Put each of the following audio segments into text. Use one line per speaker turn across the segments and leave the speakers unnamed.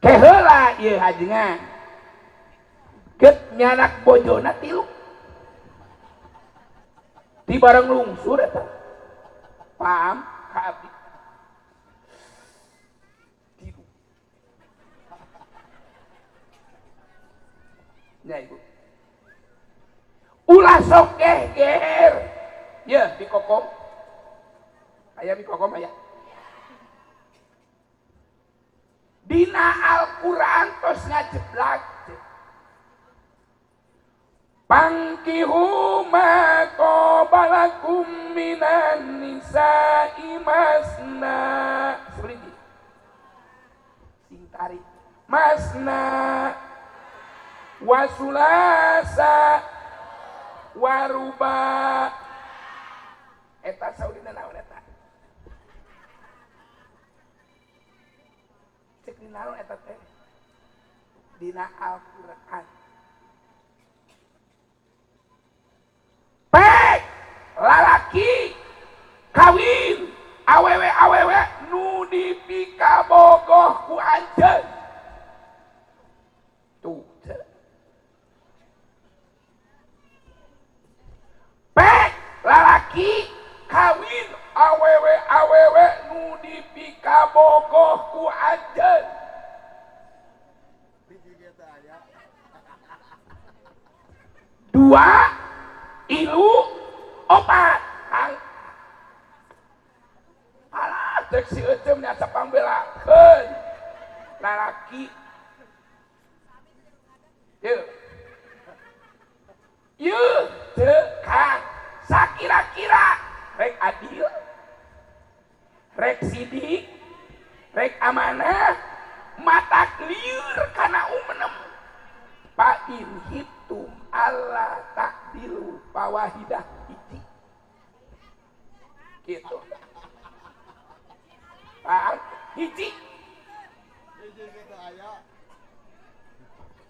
Keheula ieu hajengan. Keut nyanak bojona tilu. Ti bareng lungsur eta. Paham ka abdi. Tilu. Nya ibu. Ulah sok geger. Ye di kokom. Aya di kokom aya. Dina Al-Qur'an tos ngajeblak. Pangkihu ma qabalakum minan nisa'i masna. Seperti sing tarik masna wasulasa waruba. Eta saudina naon eta? Cek dina naon eta teh? Dina Al-Qur'an. Pek lalaki kawin awewe awewe nu dipikabogoh ku anjeun. Tuh. Pek lalaki kawin awewe awewe nu dipikabogoh ku anjeun. Dua ilu opat kang alah cek si Ecem nya pambelakeun lalaki yeuh yeuh teu kang sakira-kira rek adil rek sidik rek amanah matak lieur kana umenem pa in hitum Allah takdilu pawahidah hiji gitu paham hiji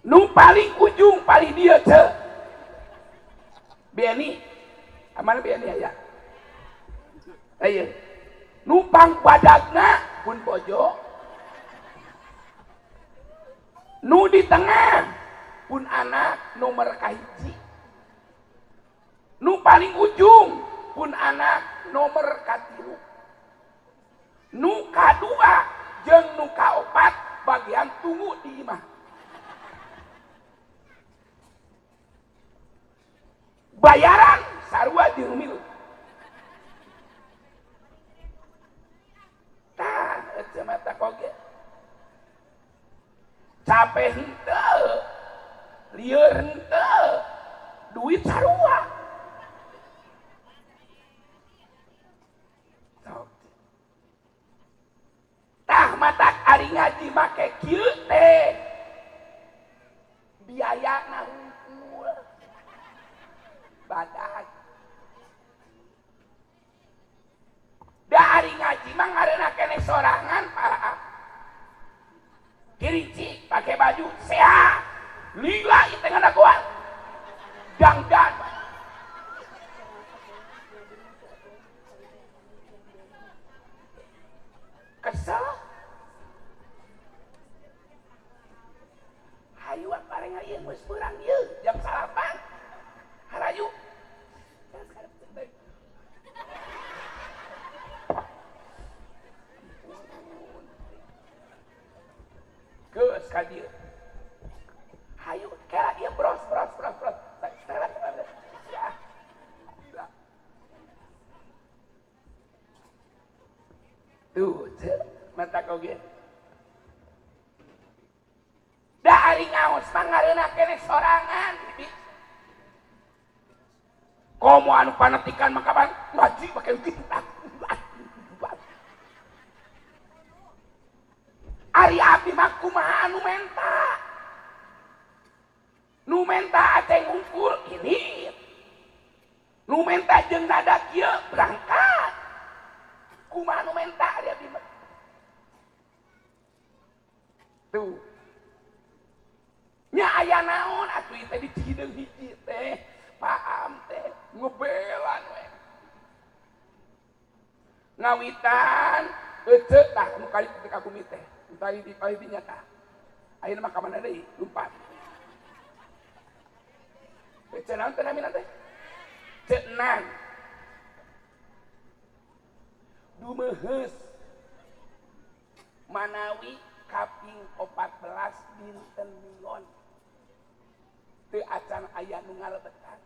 nu paling ujung paling dia ce biani amana biani aya ayo numpang badagna pun bojo nu di tengah pun anak nomor kahiji nu paling ujung pun anak nomor katilu nu kadua jeung nu kaopat bagian tunggu di imah bayaran sarua jeung milu tah eta mata koge capek henteu lieur henteu duit sarua. Tah matak ari ngaji make kieu teh biayana hungkul badag. Da ari ngaji mah ngareunah keneh sorangan Pak. Kirici pakai baju sehat lila ieu teh ngadagoan dangdan. Kesel hayu bareng ieu geus beurang ieu jam salapan harayu. Geus ka dieu hayu kela ieu bros bros bros bros ya gila tuh mata koge da ari ngaos mah ngareunah keneh sorangan bi komo anu panetikan mah kapan ngaji make kitu. Ari abdi mah kumaha anu menta nu menta aceng hungkul ini nu menta jeung nada kieu berangkat kumaha nu menta ari abdi mah tuh nya aya naon atuh teh di Cihideung hiji teh paham teh ngebelan we ngawitan eceu tah nu kali teh ka bumi teh tadi di paling dinyata Ayeuna mah ka mana deui lumpat. Ceu naon teh namina teh? Ceu Nang. Dumeheus manawi kaping 14 dinten Minggon. Teu acan aya nu ngalebetan.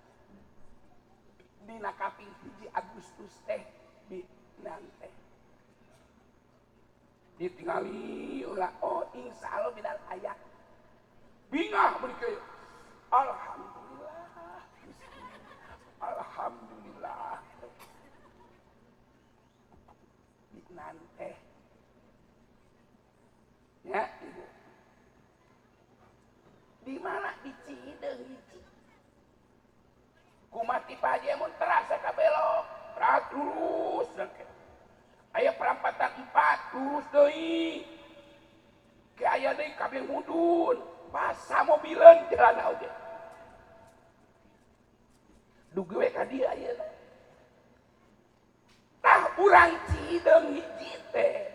Dina kaping 1 Agustus teh Binang teh. Ditingali ulah oh insyaallah binang aya. Bingah meuni kieu. Alhamdulillah. Alhamdulillah. Binang teh. Ya, Ibu. Di mana di Cihideung hiji. Kumati Pak Haji mun terasa kabelok, rat lurus engke. Aya perampatan 4 lurus deui. Ke aya deui kabeh mudun, pasa mobileun jalan oge. Dugi we ka dieu ayeuna. Tah urang Cihideung hiji teh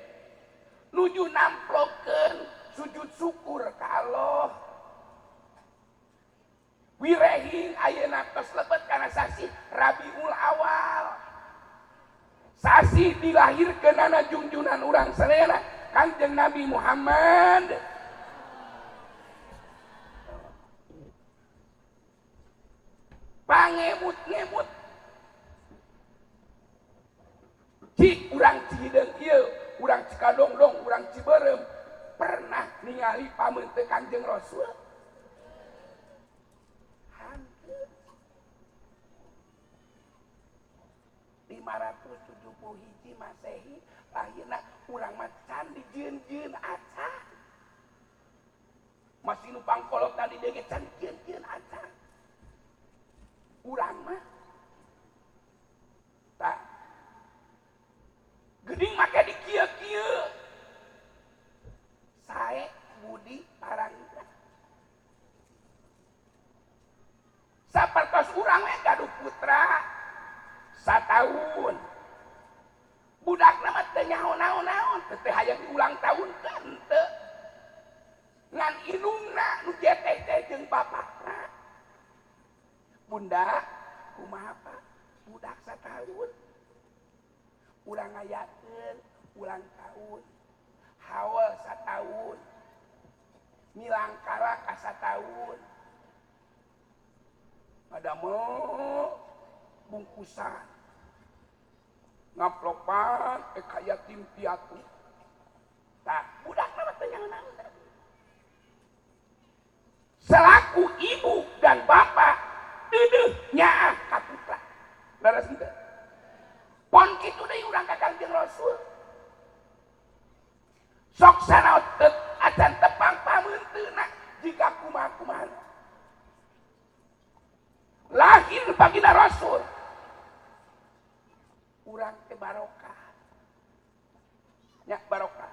nuju namplokeun sujud syukur ka Allah. Wirehing ayeuna tos lebet kana sasih Rabiul Awal. Sasih dilahirkeunana junjunan urang sadayana Kangjeng Nabi Muhammad. Pangemut-ngemut cik urang Cihideung ieu, urang Cikadongdong, urang Ciberem pernah ningali pameuteu Kangjeng Rasul? Hanteu. 571 Masehi lahirna urang mah can dijieun-jieun acan. Masih nu pangkolot tadi deui can dijieun-jieun acan. Urang mah tah geuning make di kieu-kieu. Sae budi parangga. Sapertos urang we gaduh putra sataun. Budakna mah teu nyaho naon-naon, teu hayang diulang tahun teu. Ngan indungna nu jeteh teh jeung bapakna. Bunda, kumaha Pak? Budak sataun. Urang ngayakeun ulang tahun. Haul sataun. Milangkara ka sataun. Ngadamel bungkusan. Ngaplopan ka yatim piatu. Tah, budakna mah teu nyaho-naon. Selaku ibu dan bapak deudeuh nyaah ka putra. Leres henteu? Pon kitu deui urang ka Kangjeng Rasul. Sok sanaos acan tepang pameunteuna jika kumaha-kumaha. Lahir baginda Rasul. Urang teh barokah. Nya barokah.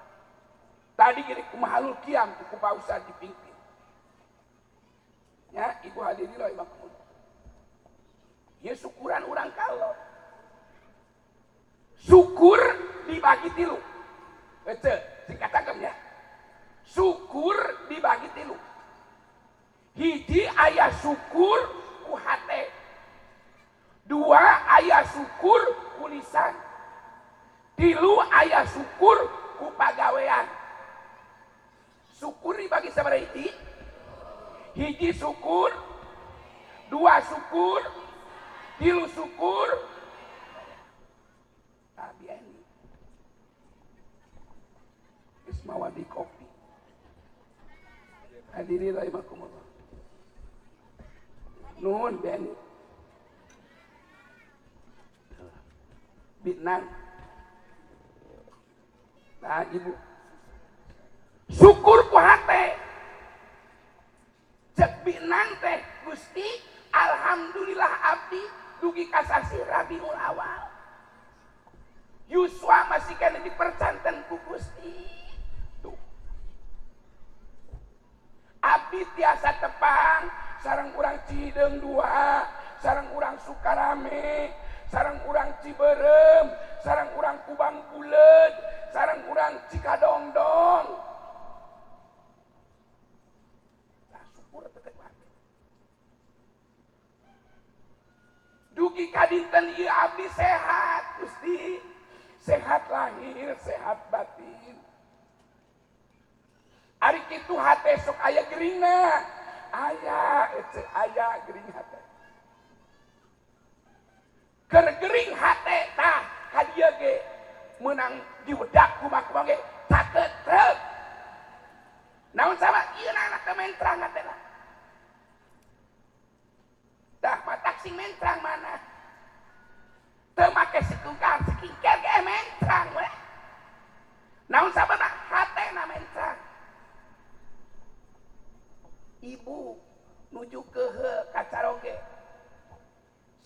Tadi gini kumahalul kiam ku Pak Ustaz dipimpin. Ya, ibu hadirin rahimakumullah. Ya syukuran urang kalau. Syukur dibagi tilu. Ece, singkat cangkem ya. Syukur dibagi tilu. Hiji aya syukur ku hate. Dua aya syukur ku lisan. Tilu aya syukur ku pagawean. Syukur dibagi sabaraha hiji? Hiji syukur, dua syukur, tilu syukur. Abi ini Ismawadi kopi. Hadirin rahimakumullah. Nuhun Ben. Bitnan. Nah, ibu. Syukur ku hate. Cek binang teh Gusti, alhamdulillah abdi dugi kasasi Rabiul Awal. Yuswa masih kena dipercanten ku Gusti. Tuh. Abdi tiasa tepang sareng urang Cihideung 2, sareng urang Sukarame, sareng urang Ciberem, sareng urang Kubang Buleud, sareng urang Cikadongdong. dinten ieu abdi sehat Gusti. Sehat lahir, sehat batin. Ari kitu hate sok aya geringna. Aya ece aya gering hate. Keur gering hate tah ka dieu ge meunang diwedak kumaha-kumaha ge caket trek. Naon sama ieu anak teh mentrang hatena. Tah matak sing mentrang mana? Teu make sikungkar sikingker ge mentrang we. Naon sababna hatena mentrang. Ibu nuju kehe ka caroge.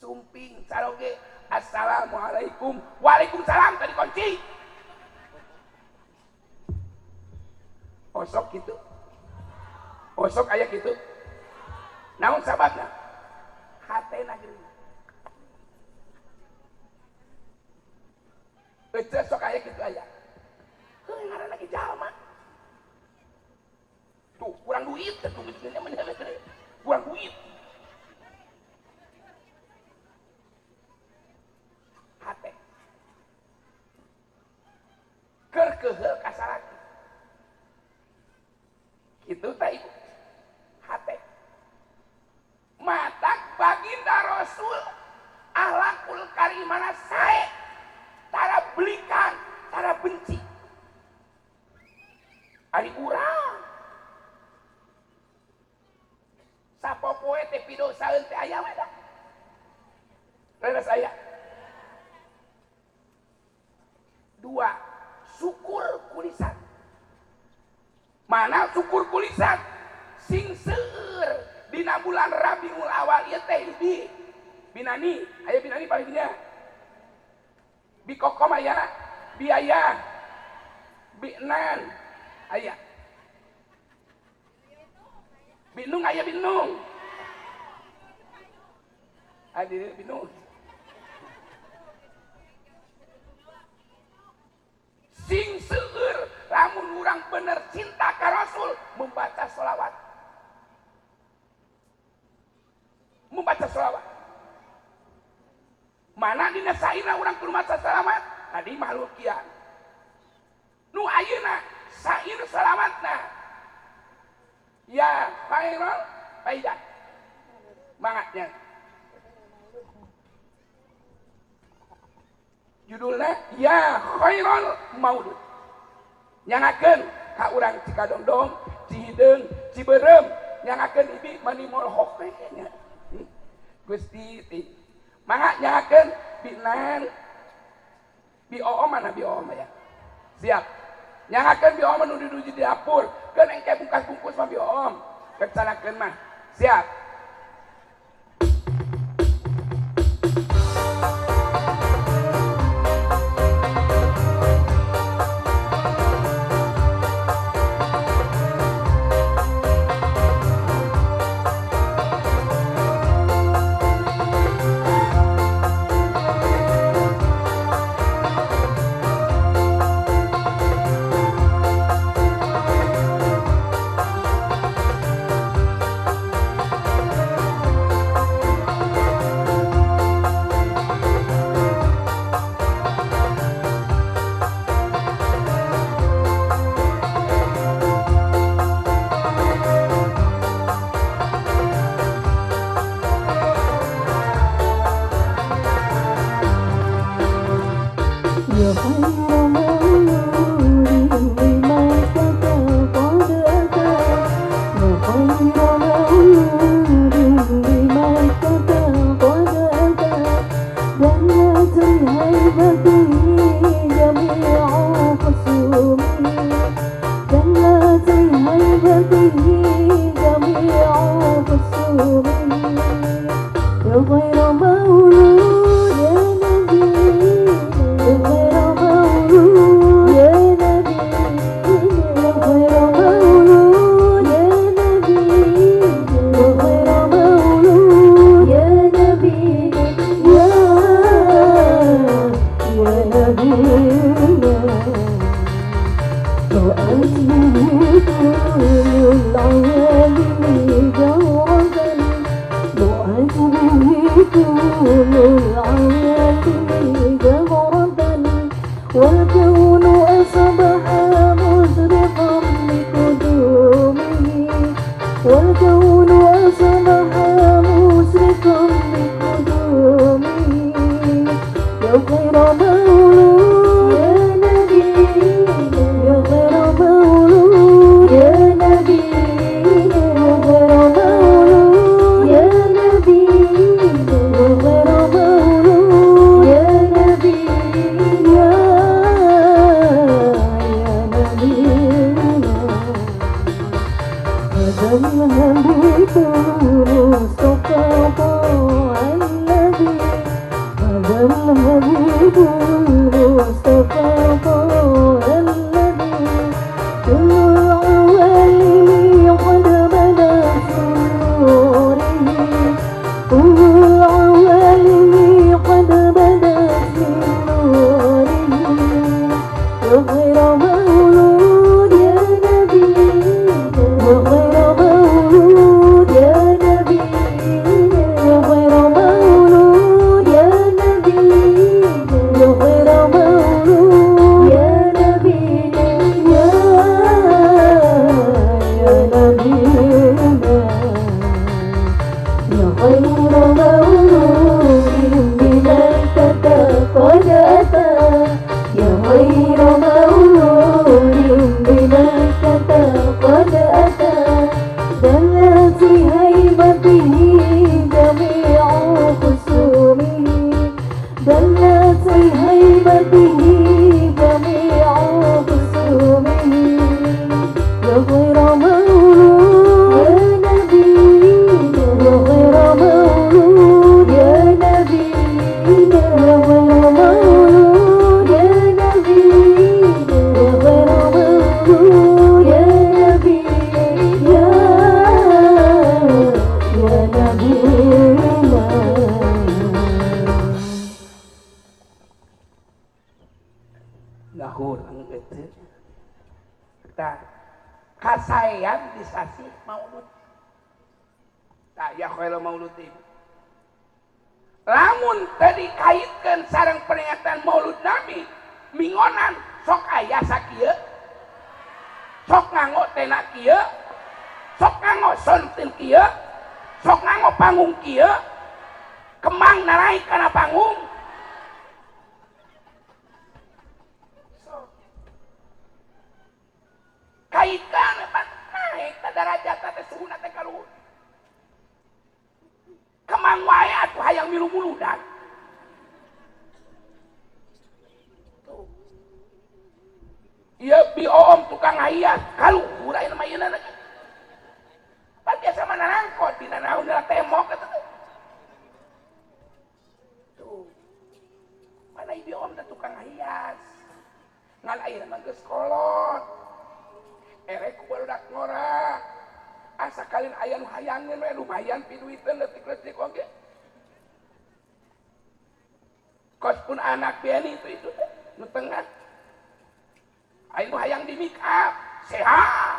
Sumping caroge. Assalamualaikum. Waalaikumsalam tadi kunci. Osok gitu. Osok aya gitu. Naon sababna? Hatena geuning. Ece sok aya kitu aya. Heuh ngaranna ge jalma. Tuh kurang duit tuh kurang duit. Hate. Keur keheul ka salaki. Kitu tah ibu. Hate. Matak baginda Rasul akhlakul karimana sae. Tara belikan, tara benci. Ari urang. Sapopoe teh pidosaeun teh aya we da. Leres aya. Dua, syukur kulisan. Mana syukur kulisan? Sing seueur dina bulan Rabiul Awal ieu teh hiji. Binani, aya binani paling dinya. Bikokom aya, biaya, binan, aya. Binung aya binung. Adi binung. Sing seueur lamun urang bener cinta ka Rasul membaca sholawat. Membaca sholawat. Mana dina sairna urang kudu maca sholawat? Tadi makhluk kian. Nu ayeuna sair sholawatna. Ya khairul faidah. Mangga. Judulna Ya Khairul Maulud. Nyangakeun ka urang Cikadongdong, Cihideung, Ciberem, nyangakeun ibi mani molhok teh nya. Gusti ti. Mangga nyangakeun binan bi oom mana bi oom ya. Siap. Nyangakeun bi oom nu di dapur, keun engke bungkas-bungkus mah bi oom. Kecanakeun mah. Siap.
كل الحبيب المصطفى طه النبي، هذا الحبيب المصطفى طه النبي، كل العوالم قد بدت من نوره، كل العوالم قد بدت من نوره، يا خير مولود يا نبي، يا خير مولود يا نبي، يا خير مولود يا نبي، يا خير مولود يا نبي، يا نبينا، يا خير مولود بمكة قد أتى، يا خير مولود بمكة قد أتى، دلت هيبته جميع خصومه، دلت هيبته جميع خصومه، يا خير مولود يا نبي، يا خير مولود يا نبي، يا خير مولود يا نبي، يا خير مولود يا نبي، يا نبينا.
Ngahureng itu tah kasaean di sasih maulud. Tah ya khairu maulud ibu. Lamun teu dikaitkeun sareng peringatan maulud Nabi, mingonan sok aya sakieu, sok nganggo tena kieu, sok nganggo sontil kieu, sok nganggo panggung kieu, kemang naraik kana panggung. Kaitan naik darajat teh suhuna teh kaluhur. Kemang wae atuh hayang milu muludan. Tuh. Ieu bi oom tukang hias kaluhur ayeuna mah ieuna. Pan biasa mah narangkot dina naon dina tembok eta teh. Tuh. Mana ieu bi oom teh tukang hias. Ngan ayeuna mah geus kolot. Erek ku barudak ngora. Asa kalin aya nu hayangeun we lumayan piduiteun leutik-leutik oge. Kos pun anak biani itu teh nu tengah. Aya nu hayang di make up, sehat.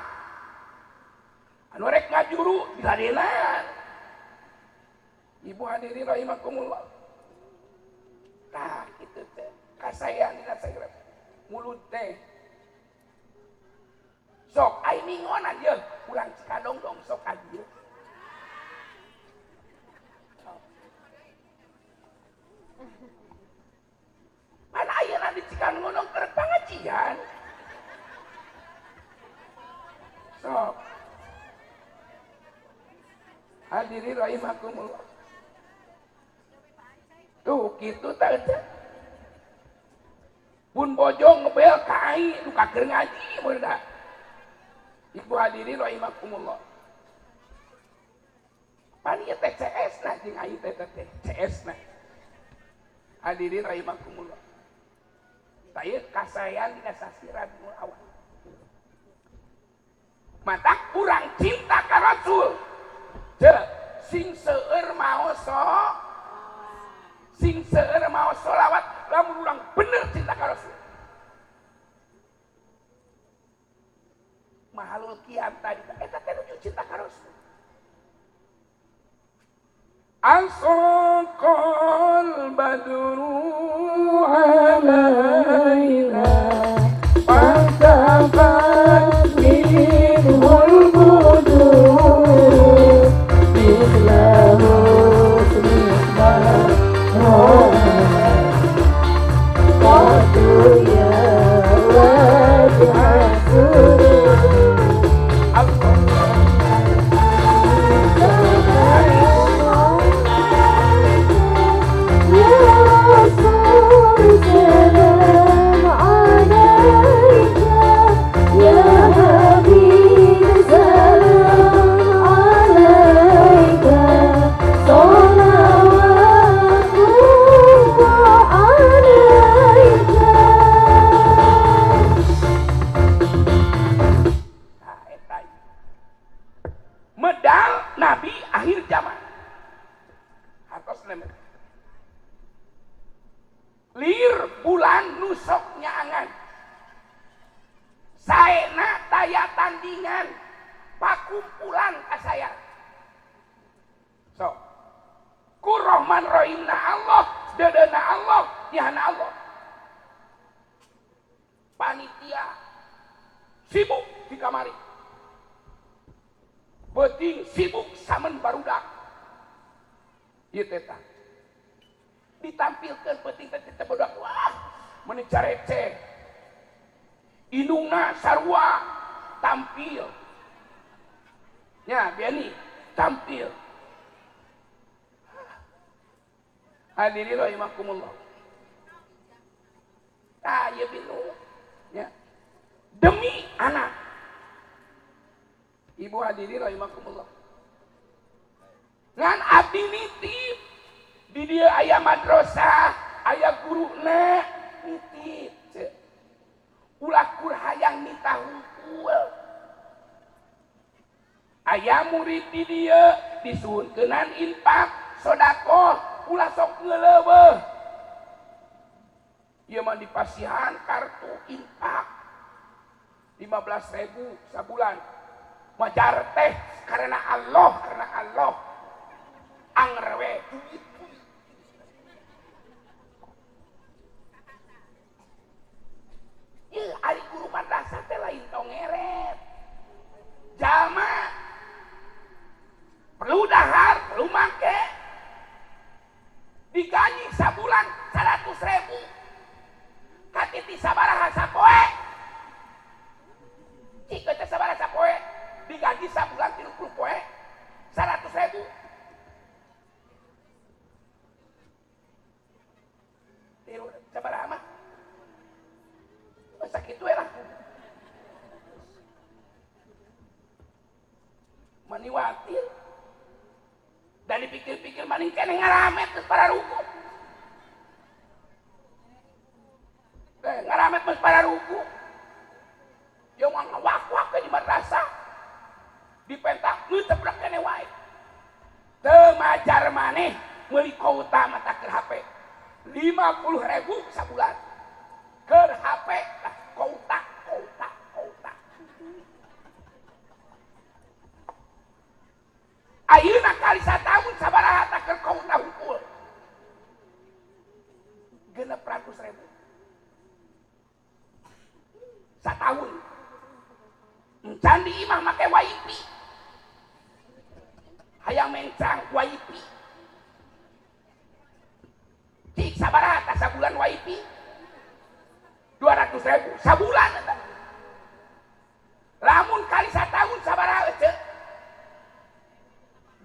Anu rek ngajuru diladenan. Ibu hadirin rahimakumullah. Tah kitu teh kasaean dina sagrep mulut teh. Sok ai mingonan ye urang Cikadongdong sok ka dieu. Mana ayeuna di Cikadongdong keur pangajian. Sok. Hadirin rahimakumullah. Tuh kitu tah teh. Pun bojong ngebel ka ai nu ka keur ngaji meureun. Ibu hadirin rahimakumullah. Pan ieu teh CS na jeung ai teh teh CS na. Hadirin rahimakumullah. Tah ieu kasaean dina sasih Rabiul Awal. Matak urang cinta ka Rasul. Teu sing seueur maos sing seueur maos sholawat lamun urang bener cinta ka Rasul. Mahalul kiam tadi eta teh nuju cinta ka Rasul. Asraqal badru alaina
fantafat minhul budur mithla husni ma qad ya wajha surur. Ya Rasul salam.
Akhir zaman. Hartos lemet. Lir bulan nusok nyaangan. Saena taya tandingan pakumpulan ka saya. So, ku Rahman Rahimna Allah, dedeuna Allah, nyahana Allah. Panitia sibuk di kamari. Beuting sibuk samen barudak. Ieu teh tah. Ditampilkeun beuting teh teh barudak wah, meuni careceh. Indungna sarua tampil. Nya biani tampil. Hadirin rahimakumullah. Tah ieu binu nya. Demi anak. Ibu hadirin rahimakumullah. Ngan abdi nitip di dieu aya madrasah, aya guruna nitip. Ulah kur hayang nitah hungkul. Aya murid di dieu disuhunkeunnan infak, sedekah, ulah sok ngeuleuweuh. Ieu mah dipasihan kartu infak 15.000 sabulan. Majar teh karena Allah, karena Allah. Anger we duit. Ieu ari guru madrasah teh lain tongeret. Jalma perlu dahar, perlu make. Digaji sabulan 100.000. Katiti sabaraha sapoe. Cik teh sabaraha sapoe. Digaji sabulan 30 poe 100.000. Tilu sabaraha mah. Masa kitu we lah. Maniwatir. Dan dipikir-pikir maning keneh ngaramet geus para ruku. Ngaramet geus para ruku. Ieu mah ngawak-wak di madrasah. Dipentak teu keneh wae. Teu majar maneh meuli kuota mata keur HP. 50.000 sabulan. Keur HP lah kuota kuota kuota. Ayeuna kali sataun sabaraha tah keur kuota hungkul. 600.000. Sataun. Encan di imah make wifi. Hayang mencang wifi. Cik sabaraha tah sabulan wifi? 200.000 sabulan eta. Lamun kali sataun sabaraha ece?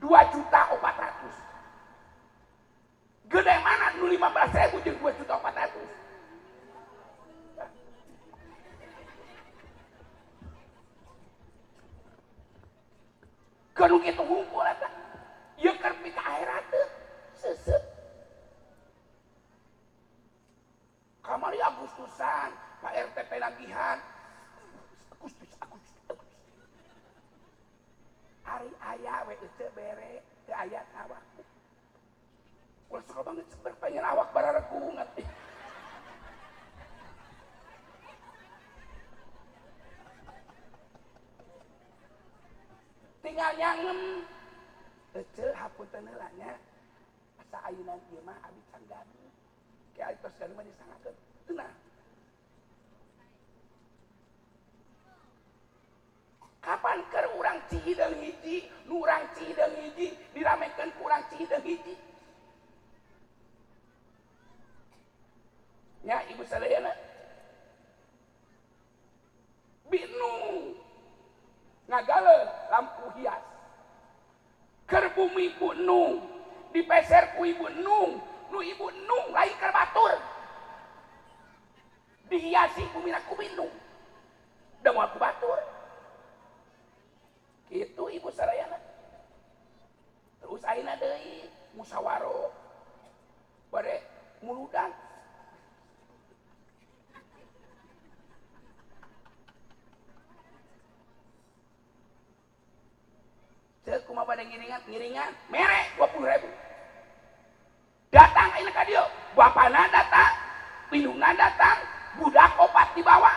2.400.000. Gede mana nu 15.000 jeung 2.400.000? Keur nu kitu hungkul eta. Ieu keur pika akhirat teu seuseut. Kamari Agustusan, Pak RT penagihan. Agustus, Agustus, Agustus. Ari aya we ece bere, teu aya awakku. Ulah suka banget seber pengen awak bararegungat. Tinggal nyangem. Ece hapunten heula nya. Asa ayeuna ieu mah abi can gaduh. Kayak tos gaduh mah disangakeun. Tenang. Kapan keur urang Cihideung hiji, nu urang Cihideung hiji diramekeun ku urang Cihideung hiji. Nya ibu sadayana. Binu ngagale lampu hias. Keur bumi ibu nung, dipeser ku ibu nung, nu ibu nung lain keur batur. Dihiasi bumina ku binu. Da moal ku batur. Kitu ibu sadayana. Terus ayeuna deui musyawarah. Bade muludan. Cek kumaha Kumaha bade ngiringan ngiringan mere 20.000. Datang ayeuna ka dieu, bapana datang, indungna datang, budak opat dibawa.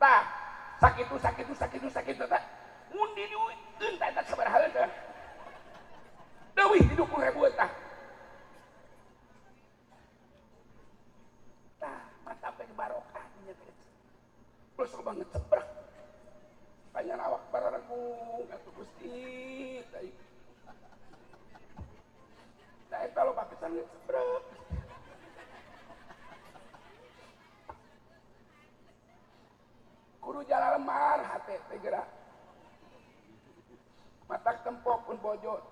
Tah, sakitu sakitu sakitu sakitu tah. Mun diduitkeun tah eta sabaraha tah. Leuwih di 20.000 tah. Tah, mata pe barokah nya teh. Terus banget ceprek. Banyak awak bararenggung atuh Gusti. Tah eta loba pisan ceprek. Kudu jala lemar hate teh geura. Matak tempok pun bojot.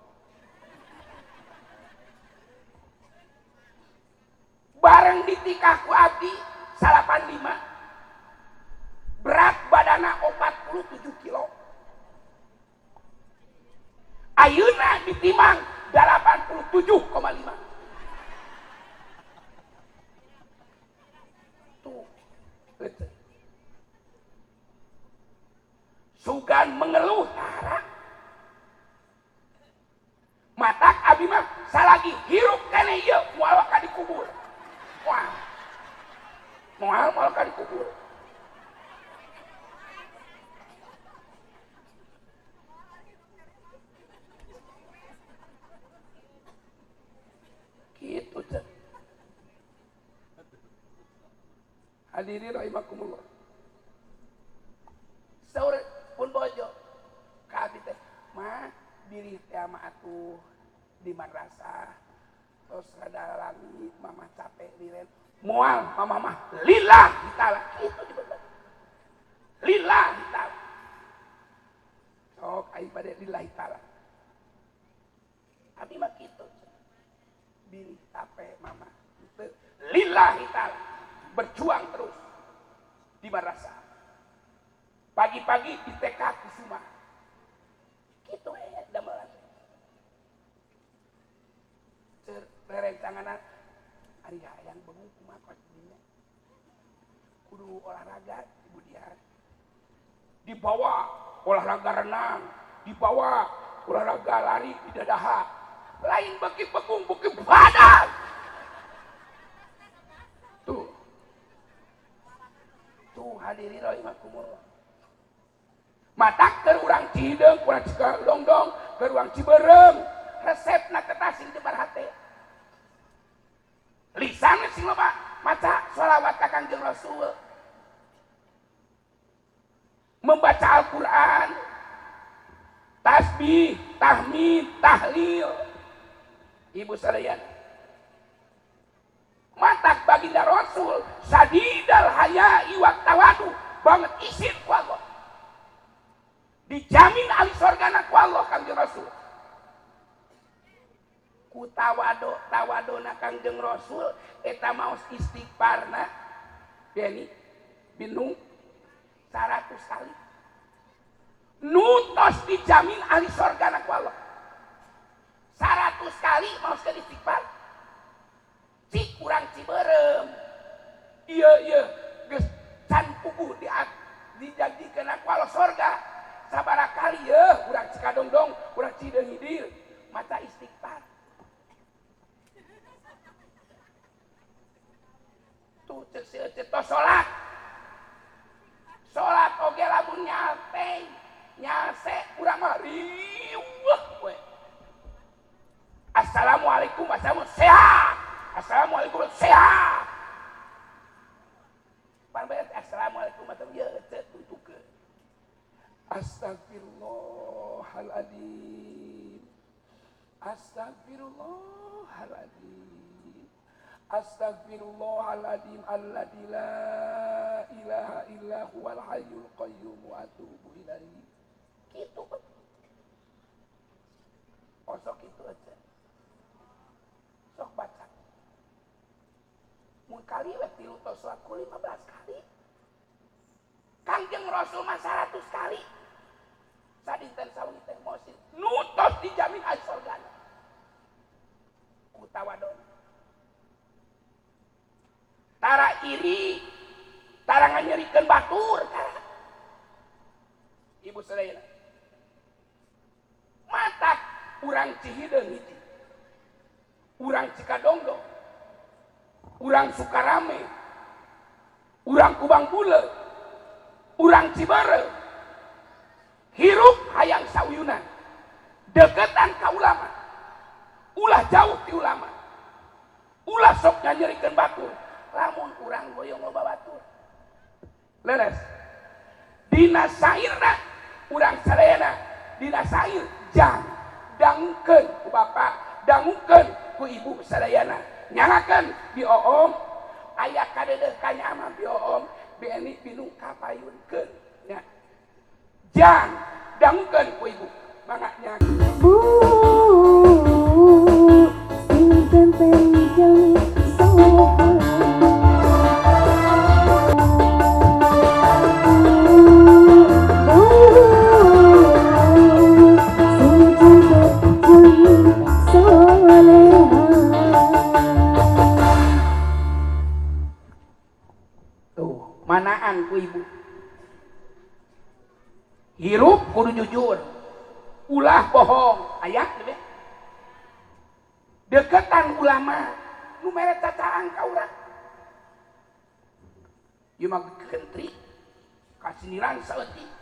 Bareng ditikah ku abdi 85. Berat badana 47 kilo. Ayeuna ditimbang 87,5. Tuh. Sugan mengeluh tara. Matak abi mah salagi hirup keneh ieu moal ka dikubur. Moal. Moal moal ka dikubur. Gitu teh. Hadirin rahimakumullah. Saur pun bojo ka abdi teh, mah bilih teh mah atuh di madrasah. Terus rada lami mama capek liren. Moal mama mah lillahi taala. Kitu dibener. Lillahi taala. Sok aing bade lillahi taala. Abi mah kitu. Bilih capek mama. Lillahi taala. Berjuang terus di madrasah. Pagi-pagi di TK Kusuma. Kitu we damelan. Cer rerencanganan ari hayang beung kumaha kos dinya. Kudu olahraga Ibu Dian. Dibawa olahraga renang, dibawa olahraga lari di dadaha. Lain beki begung beki badan. Tuh. Tuh hadirin rahimakumullah. Matak keur urang Cihideung, urang Cikalongdong, keur urang Ciberem, resepna teh sing debar hate. Lisan sing loba maca sholawat ka Kangjeng Rasul. Membaca Al-Qur'an, tasbih, tahmid, tahlil. Ibu sadayana. Matak baginda Rasul sadidal haya'i wa tawadu, banget isin ku Allah. Dijamin ahli sorgana ku Allah Kangjeng Rasul. Ku tawado tawadona Kangjeng Rasul eta maos istighfarna Beni binung 100 kali. Nutos dijamin ahli sorgana ku Allah. 100 kali maos ke istighfar. Cik kurang Ciberem. Iya iya geus can puguh dijanjikeun ku Allah sorga. Sabaraha kali yeuh urang Cikadongdong, urang Cihideung hidir maca istighfar. Tuh cek si ecet tos salat. Salat oge lamun nyalteng, nyalse urang mah riweuh we. Assalamualaikum assalamu sehat. Assalamualaikum sehat. Pan bae assalamualaikum atuh ieu ecet tutukeun. Astagfirullahaladzim. Astagfirullahaladzim. Astagfirullahaladzim alladzi la ilaha illa huwal hayyul qayyum wa atubu ilaihi. Kitu. Osok itu aja. Sok baca. Mun kali we tilu tos laku 15 kali. Kangjeng Rasul mah 100 kali. Sadinten sawengi teh mosin nutos dijamin ahli surgana. Ku tawadon. Tara iri, tara nganyerikeun batur, tara. Ibu sadayana. Urang Cihideung hiji, urang Cikadongdong, urang Sukarame, urang Kubang Buleut, urang Ciberem, hirup hayang sauyunan, deketan ka ulama, ulah jauh ti ulama, ulah sok nyanyerikeun batur, lamun urang hoyong loba batur. Leres. Dina sairna urang sadayana, dina sair jang dangukeun ku bapak, dangukeun ku ibu sadayana, nyalakeun bi oom, aya kadeudeung ka nyama bi oom, bi eni binu kapayunkeun nya. Jang dangukeun ku ibu, mangga nya.
Bu sing benten jang soha.
Manaan ku ibu, hirup kudu jujur, ulah bohong, aya teh deketan ulama nu mere cacaang ka urang, ieu mah kentri kasiniran saeutik,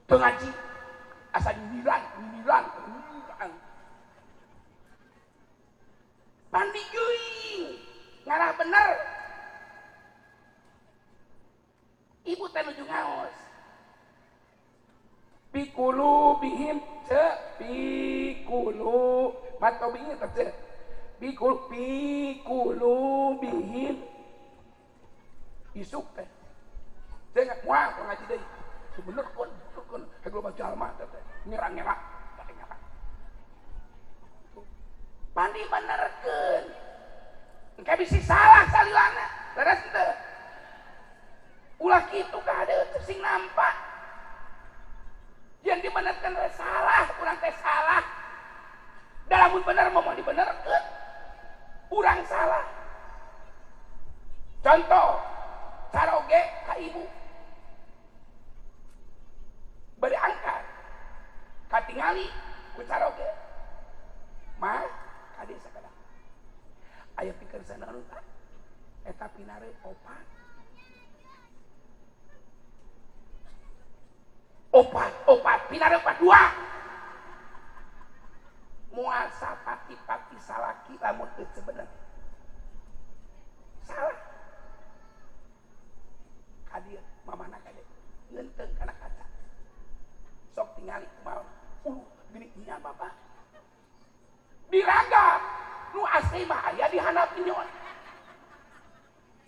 teu ngaji asa nyindiran nyindiran nyindiran, pandi geuing ngarah bener. Ibu teh nuju ngaos. Pikulu bihim ce pikulu mato bihim teh ce pikul pikulu bihim isuk teh. Teh moal ngaji deui. Bener kun, bener kun. Heg loba jalma teh nyerang-nyerang, nyerang. Pandi benerkeun. Engke bisi salah salilana. Leres teu? Ulah kitu kadeut sing nampak. Yang dibenerkeun teh salah, urang teh salah. Da lamun bener mah moal dibenerkeun. Urang salah. Contoh, caroge ka ibu. Bade angkat. Katingali ku caroge. Mah kade sakadang. Aya pikeun sanaon tah? Eta pinare opat. Opat, opat, pinare opat dua. Moal sapati-pati salaki lamun teu bener. Salah. Ka dieu mamana ka dieu ngeunteung kana kaca. Sok tingali kumaha. Gini nya bapak. Diraga nu asli mah aya di handap inyon.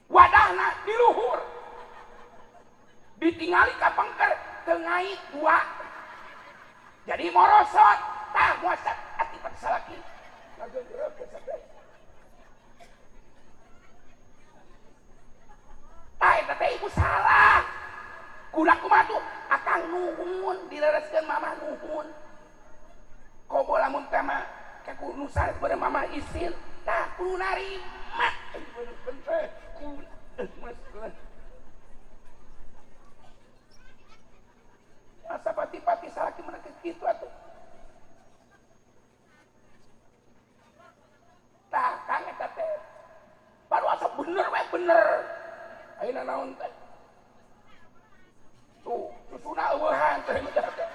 Wadahna di luhur. Ditingali ka pengker teu ngait dua. Jadi morosot tah moal ati salaki. Tah eta teh ibu salah. Kudak kumaha tuh akang nuhun dilereskeun mamah nuhun. Komo lamun teh mah ka nu sanes beureum mamah isin tah kudu narima. Masa pati-pati salaki mereka kitu atuh. Tah kang eta teh baru asa bener we bener. Ayeuna naon teh? Tuh, susuna eueuhan teh teh.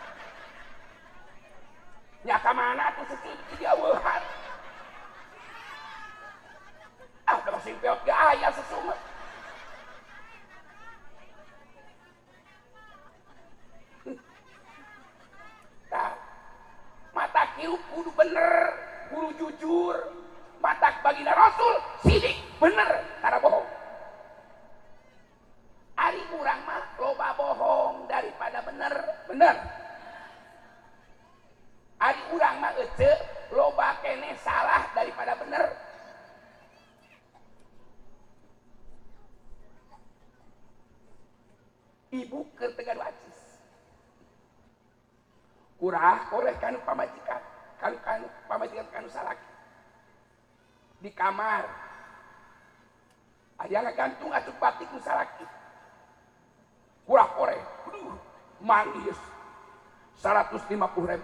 Nya ka mana atuh susu di eueuhan? Ah, udah masih peot ge aya susu mah. Tah, mata kieu kudu bener, kudu jujur. Matak baginda Rasul sidik bener tara bohong. Ari urang mah loba bohong daripada bener, bener. Ari urang mah ece loba keneh salah daripada bener. Ibu keur teu gaduh acis. Kurah koreh kanu pamajikan, kanu kanu pamajikan kanu salaki. Di kamar aya ngagantung asup batik nu salaki. Kurah koreh, aduh, mangis 150.000.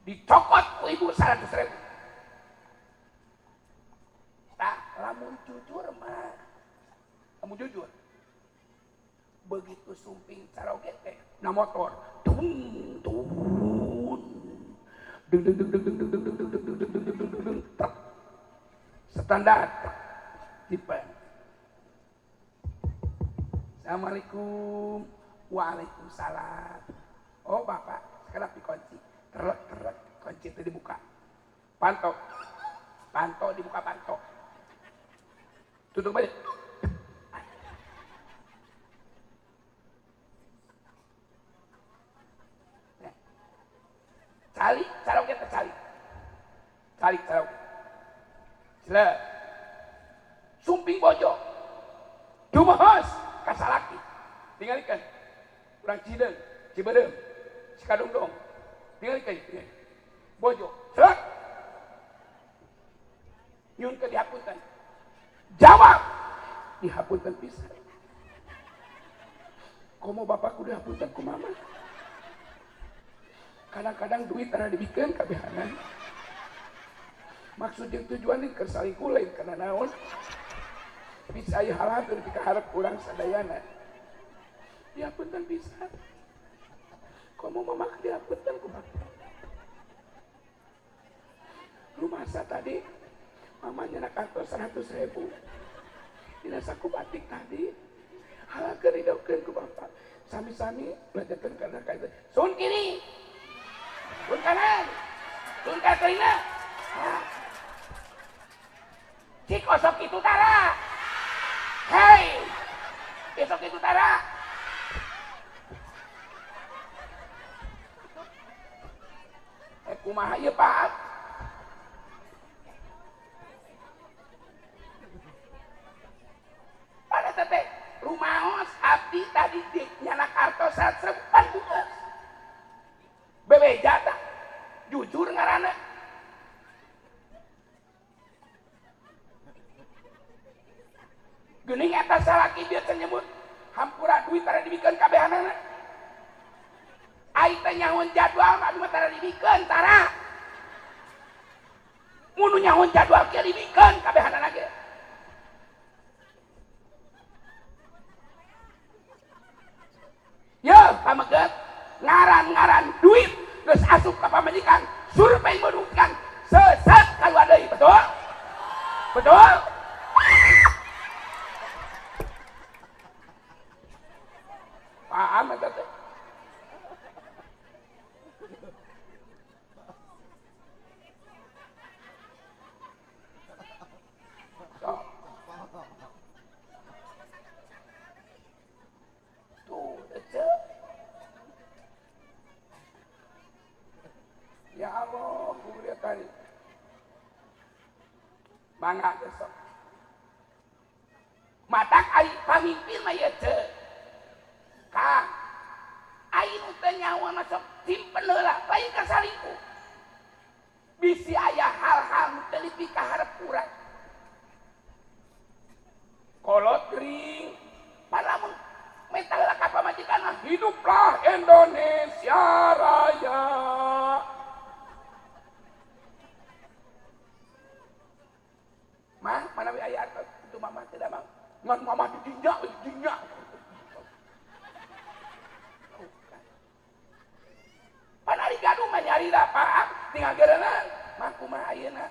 Dicokot ku ibu 100.000. Tah lamun jujur mah. Lamun jujur. Begitu sumping caroge teh na motor. Dung dung. Dung dung dung dung dung dung dung dung dung dung dung dung dung truk. Standar tipe. Assalamualaikum. Waalaikumsalam. Oh bapak, sekarang dikunci. Terek terek kunci itu dibuka. Panto. Panto dibuka panto. Tutup aja. Cali, caroge teh cali. Cali caroge. Sila. Sumping bojo. Dumahos ka salaki. Tingalikeun. Urang Cideung, Cibedeung, Cikadongdong. Tingalikeun. Bojo, selak. Nyunkeun dihapunten. Jawab. Dihapunten pisan. Komo bapakku dihapunten ku mama. Kadang-kadang duit tara dibikeun kabehanan. Maksud jeung tujuan ini keur salingkuh lain kana naon. Bisa aya hal hatur dikaharep urang sadayana. Dihapunten pisan. Komo mama dihapunten ku bapak. Rumasa tadi mamanya nak kantor 100.000. Dina saku batik tadi halakeun didaukeun ku bapak. Sami-sami belajarkeun kana ka itu. Sun kiri. Sun kanan, sun katrina. Cik osok itu tara. Hei, besok itu tara. Kumaha ieu Pak? Pada teteh rumaos abdi tadi di nyana kartos 100.000 pan buka. Bebeja tak jujur ngarana. Geuning eta salaki bieu teh nyebut hampura duit tara dibikeun kabehanana. Ai teh nyahoan jadwal mah mah tara dibikeun tara. Mun nu nyahoan jadwal kieu dibikeun kabehanana ge. Yeuh pameget ngaran-ngaran duit geus asup ka pamajikan, survei menunjukkan sesat kaluar deui, betul? Betul? Paham eta teh? Tuh, ece. Ya Allah, kuliah tadi. Mangga besok. Matak ai pamimpin mah ieu teu. Kang, ai nu teu nyawa mah sok simpen heula, lain ka salingkuh. Bisi aya hal-hal nu teu dipikaharep urang. Kolot gering, palamun menta heula ka pamajikan mah hiduplah Indonesia Raya. Mah, mana we aya itu mama tidak mau. Ngan mama dijinjak, dijinjak. Panari gaduh mah nyari lah Pak, tinggal geureunan. Mah kumaha ayeuna?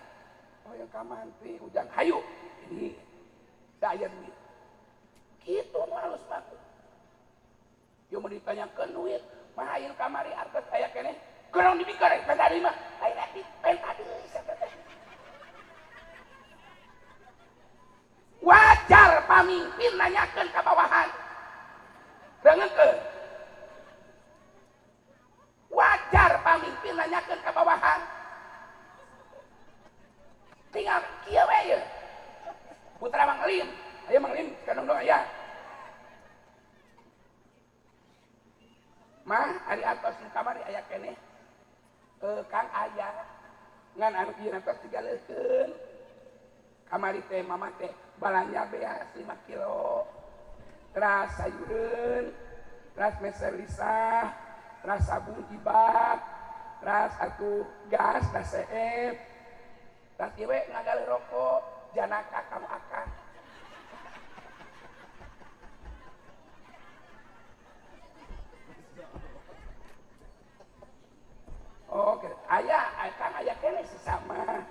Oh yang ka mantri ujang hayu. Ini da aya duit. Kitu nu halus mah. Ieu mun ditanyakeun duit, mah ayeuna kamari artos aya keneh. Kunaon dibikeun rek penta deui mah. Lain ati penta deui sia teh. Wajar pamimpin nanyakeun ka bawahan. Dengekeun. Wajar pamimpin nanyakeun ka bawahan. Tinggal kieu we ieu. Putra Mang Lim, aya Mang Lim kadang-kadang aya. Mah ari atos nu kamari aya keneh. Kang aya ngan anu ieu atos digaleukeun. Kamari teh mama teh balanja beas 5 kilo. Teras sayureun, teras meser lisah, teras sabun ibak, Ras atuh gas da seep. Tas ieu we ngagaleuh rokok janaka kamu akan. Oke, aya akang aya keneh sesama.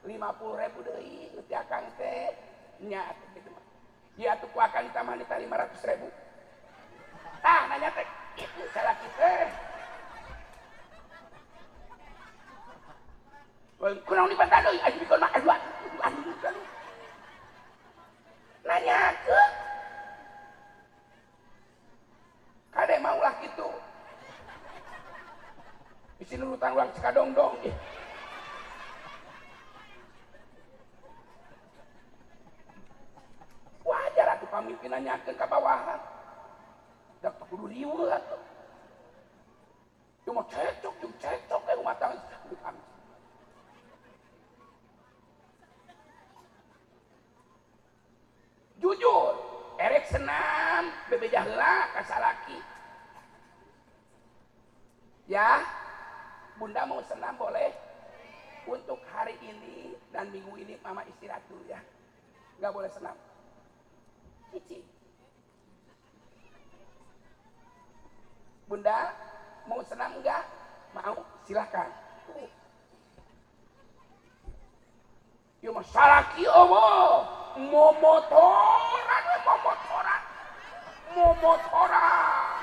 50.000 deui ti akang teh nya kitu mah. Ieu atuh ku akang ditambahan di 500.000. Tah nanya teh itu salaki teh. Kunaon dibantah deui aya dibikeun mah aduh aduh. Nanyakeun. Kade maulah kitu. Bisi nurutan urang cikadongdong ih. Wajar atuh pamimpin nanyakeun ka bawahan. Da kudu riweuh atuh. Cuma cecok jeung cecok we rumah tangga. Jujur, erek senam bebeja heula ka salaki. Ya, Bunda mau senam boleh. Untuk hari ini dan minggu ini mama istirahat dulu ya. Nggak boleh senam. Cici. Bunda mau senam enggak? Mau, silahkan. Yo mah salaki eueuh, momotoran we momotoran. Momotoran.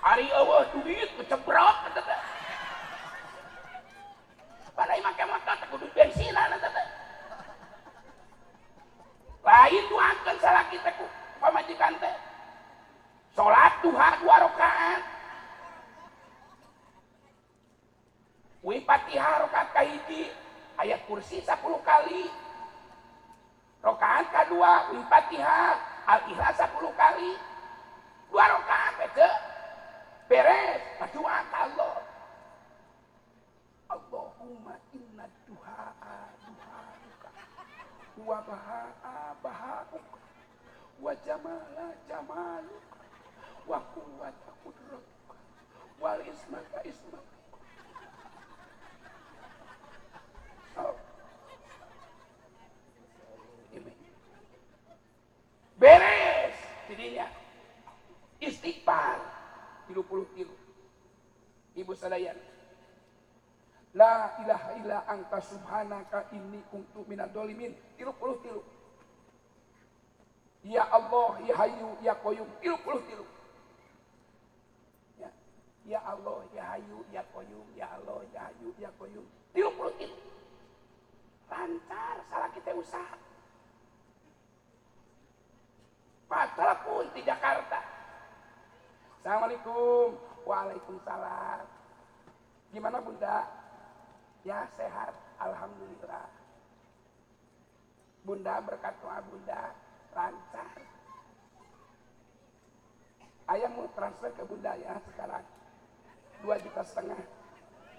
Ari eueuh duit kecebrok eta teh. Padahal make motor teh kudu bensinan eta teh. Lain doakeun salaki teh ku pamajikan teh. Salat duha 2 rakaat. Wi Fatihah rakaat kahiji, ayat kursi 10 kali. Rakaat kadua wi Fatihah, Al-Ikhlas 10 kali. 2 rakaat teh beres, berdoa ke Allah. Allahumma inna duhaa duhauka wa bahaa bahauka wa jamala jamaluka wa quwwata qudratuka wal ismata ismatuka. Oh. Beres jadinya. Istighfar 30 kilo. Ibu sadayana. La ilaha illa anta subhanaka inni kuntu minadz dzalimin 30 kilo. Ya Allah ya Hayyu ya Qayyum 30 kilo. Ya, ya Allah ya Hayyu ya Qayyum ya Allah ya Hayyu ya Qayyum 30 kilo. Lancar salah kita usaha. Pak telepon di Jakarta. Assalamualaikum. Waalaikumsalam. Gimana Bunda? Ya sehat, alhamdulillah. Bunda berkat doa Bunda lancar. Ayah mau transfer ke Bunda ya sekarang 2,5 juta.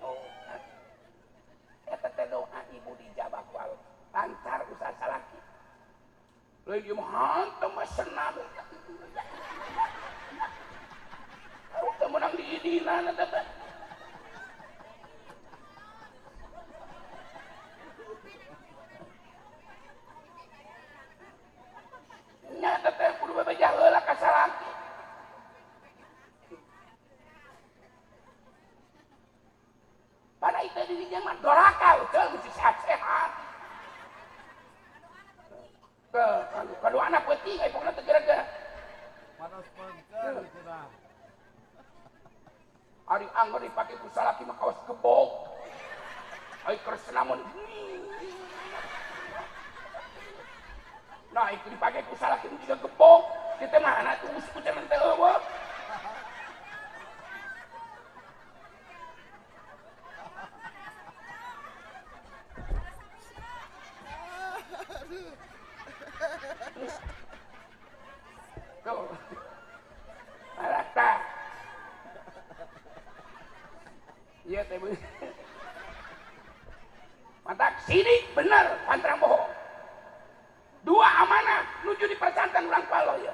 Oh, eta teh doa ibu dijabah ku Allah. Lancar usaha salaki. Lain ieu mah hantu mah senam. Teu meunang diidinan eta teh. Nya teh kudu bebeja heula ka salaki. Pada itu dirinya mah doraka teu mesti sehat-sehat. Teu kadu anak peuting aya pokona teu geura-geura.
Panas pengker cenah.
Ari angger dipake ku salaki mah kawas gebok. Ai keur senamun. Nah, itu dipake ku salaki juga gebok. Kita mana tuh usku cenah teh eueuh. Tuh. Rata. Iya teh matak sidik bener pantrang bohong. Dua amanah nuju dipercantan urang palo ya.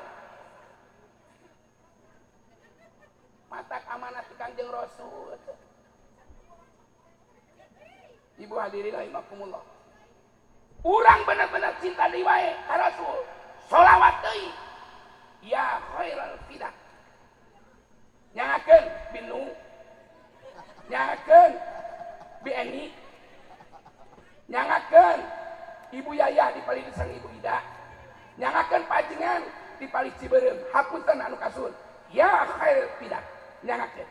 Matak amanah ti Kangjeng Rasul. Ibu hadirin rahimakumullah. Urang bener-bener cinta deui wae ka Rasul. Sholawat deui. Ya khairal fidah. Nyangakeun binu. Nyangakeun bi Eni. Nyangakeun Ibu Yayah di palih sang Ibu Ida. Nyangakeun pajengan di palih Ciberem. Hapunten anu kasun. Ya khairul fidah. Nyangakeun.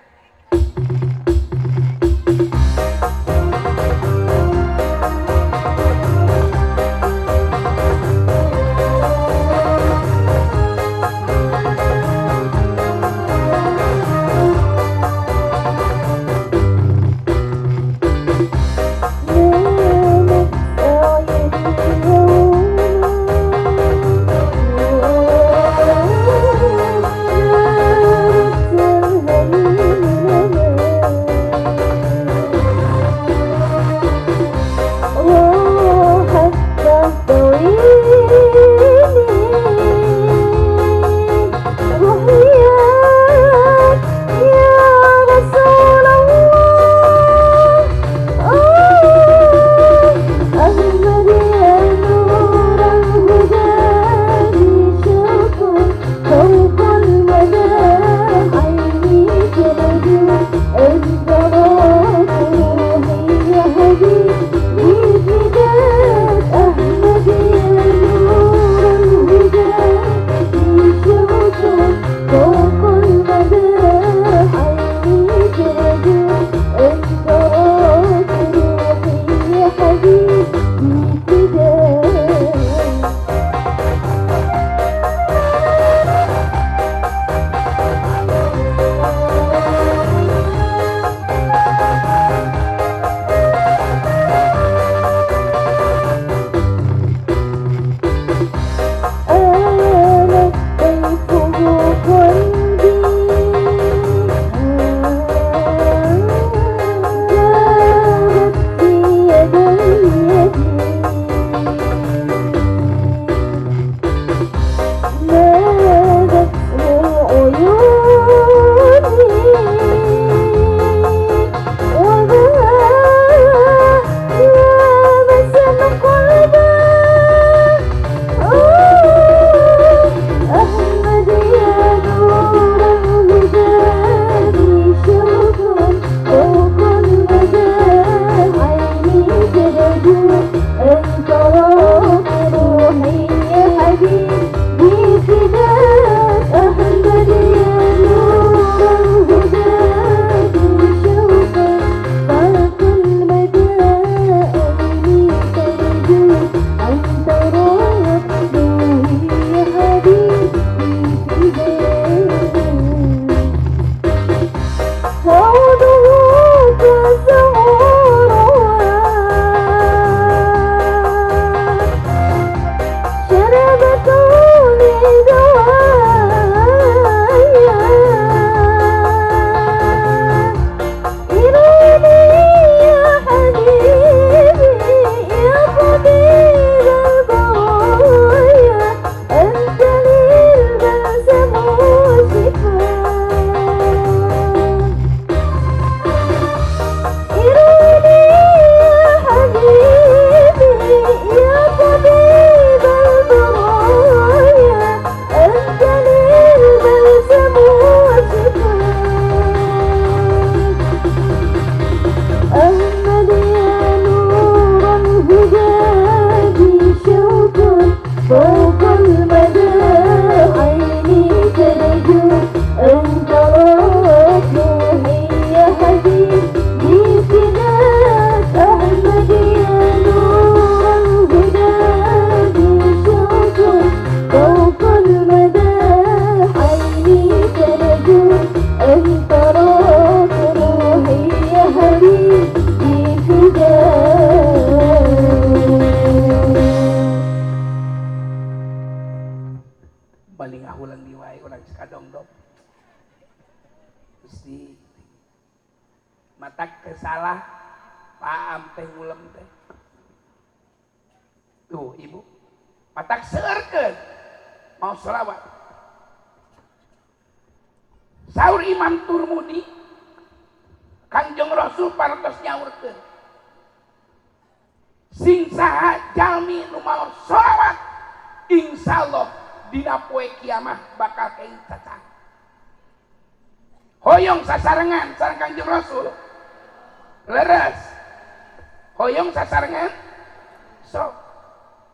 Matak kesalah paham teh ngulem teh. Tuh ibu. Matak seueurkeun mau sholawat. Saur Imam Turmudi Kanjeng Rasul parantos nyaurkeun. Sing saha jalmi nu maos sholawat insyaallah dina poe kiamah bakal kaing cacang. Hoyong sasarengan sareng Kanjeng Rasul. Leres. Hoyong sasarengan sok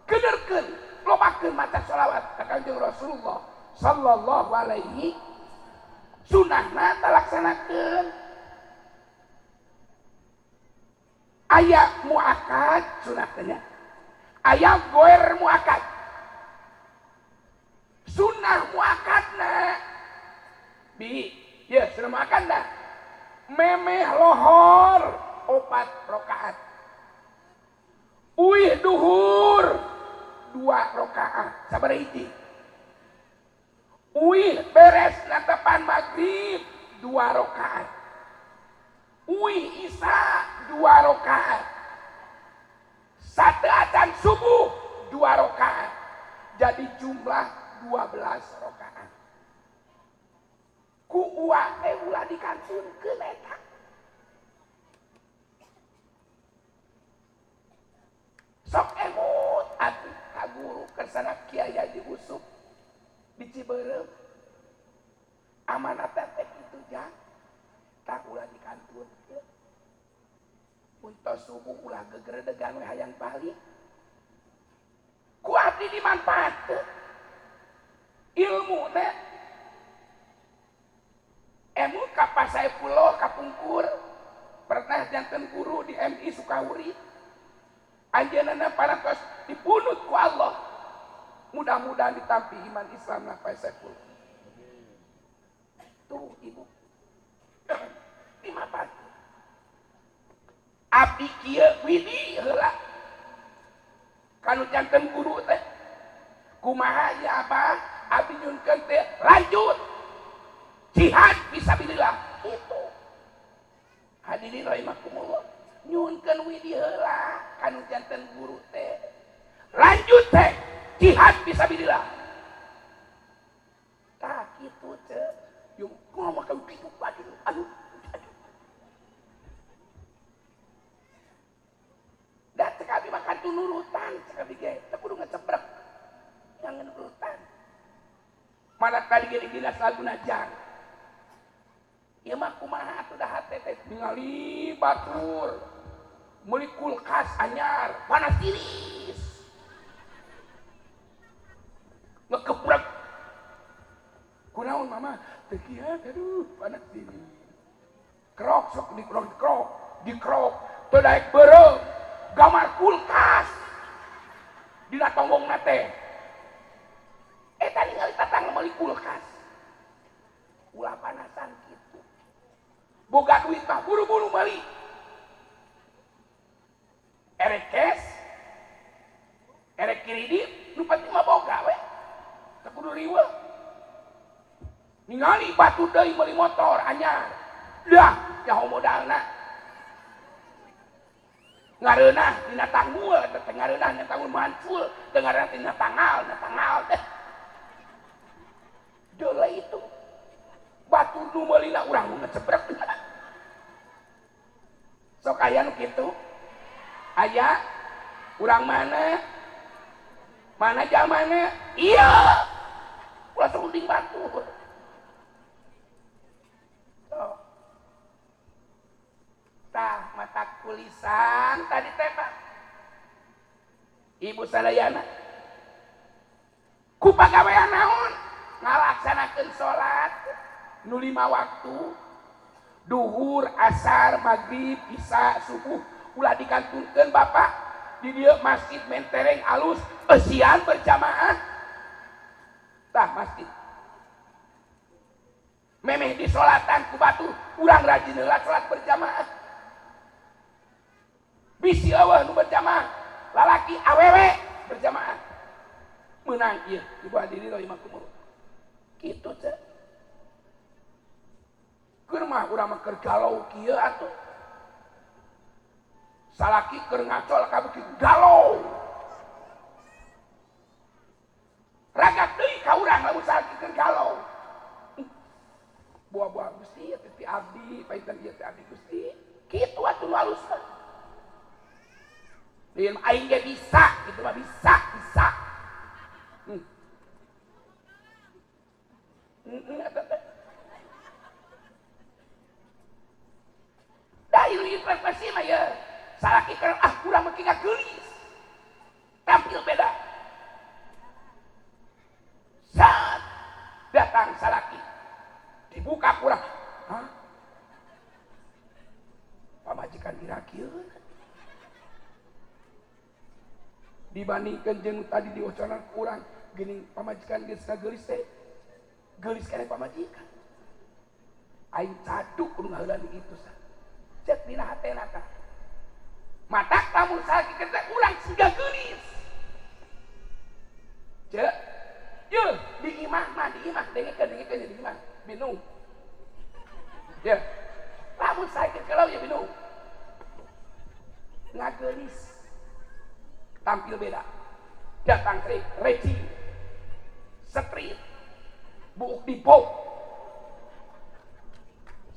kederkeun lobakeun maca sholawat ka Kanjeng Rasulullah sallallahu alaihi sunahna talaksanakeun. Aya muakad sunahnya, aya goer muakad. Sunah muakadna bi ya sunah muakadna memeh lohor 4 rakaat, uih duhur 2 rakaat sabaraha hiji, uih beres natepan maghrib 2 rakaat, uih isya 2 rakaat, sate acan subuh 2 rakaat, jadi jumlah 12 rakaat. Ku uak teh ulah dikantunkeun eta. Sok emut atuh ka guru kersana kiai Haji Usuk di Ciberem. Amanat teh kitu jang. Tak ulah dikantunkeun. Untuk subuh ulah gegeredegan we hayang balik. Ku abdi dimanfaatkeun. Ilmu teh emu ka Pasaepuloh kapungkur pernah janten guru di MI Sukahurip. Anjeunna parantos dipunut ku Allah. Mudah-mudahan ditampi iman Islam na Pasaepuloh. Tuh ibu. Dimanfaatkeun. Abdi kieu widi heula. Kanu janten guru teh. Kumaha ya abah? Abdi nyunkeun teh lanjut. Jihad fisabilillah itu. Hadirin rahimakumullah. Nyunkeun widi heula kanu janten guru teh. Lanjut teh jihad fisabilillah. Tah kitu teh. Yung ngomong ka kitu aduh aduh. Da cek abi mah kantun nurutan cek abi ge teu kudu ngecebrek. Jangan nurutan. Mana tadi ge dinas laguna jang. Ieu mah kumaha atuh da hate teh ningali batur. Meuli kulkas anyar, panas tiris. Ngekeprek. Kunaon mama? Teu kieu aduh panas tiris. Krok sok dikrok dikrok, dikrok teu daek beureum. Gamar kulkas. Dina tonggongna teh. Eta ningali tatang meuli kulkas. Ulah panasan kitu. Boga duit mah buru-buru meuli. Erek cash, erek kredit, nu penting mah boga we. Teu kudu riweuh. Ningali batu deui meuli motor anyar. Dah, nyaho modalna. Ngareunah dina tanggul, teh ngareunah dina tanggul mancul, teh ngareunah dina tangal, dina tangal teh. Deuleu itu. Batu nu meulina urang nu ngecebrek. Sok aya nu kitu. Aya urang mana? Mana jamana? Iya. Ulah serunding batu. Sok. Tah mata kulisan tadi teh Pak. Ibu sadayana. Ku pagawean naon? Ngalaksanakeun salat nu 5 waktu. Duhur, asar, maghrib, isya, subuh ulah dikantunkeun Bapak. Di dieu masjid mentereng alus eusian berjamaah. Tah masjid. Memeh disolatan ku batur, urang rajin heula salat berjamaah. Bisi eueuh nu berjamaah, lalaki awewe berjamaah. Meunang ieu ibu hadirin rahimakumullah. Kitu teh. Keur mah urang mah keur galau kieu atuh. Salaki keur ngacol ka beuki galau. Ragak deui ka urang lamun salaki keur galau. Buah-buah Gusti ieu teh ti abdi, painten ieu teh abdi Gusti. Kitu atuh nu alus mah. Lain aing ge bisa, kitu mah bisa, bisa. Eta teh. Da ieu introspeksi mah ye. Salaki keur ah urang mah ngageulis. Tampil beda. Saat datang salaki dibuka kurang, hah? Pamajikan dirakieun. Dibandingkan jeung tadi dioconan kurang, geuning pamajikan geus ngageulis teh. Geulis keneh pamajikan. Aing caduk kudu ngaheulan itu sah. Cek dina hatena tah. Matak lamun salaki teh urang siga geulis. Cek ye, di imah mah, di imah, dengekeun di imah, binung. Ye, lamun sakit kalau ya binung. Ngageulis. Tampil beda. Datang reci. Street. Buuk di pop.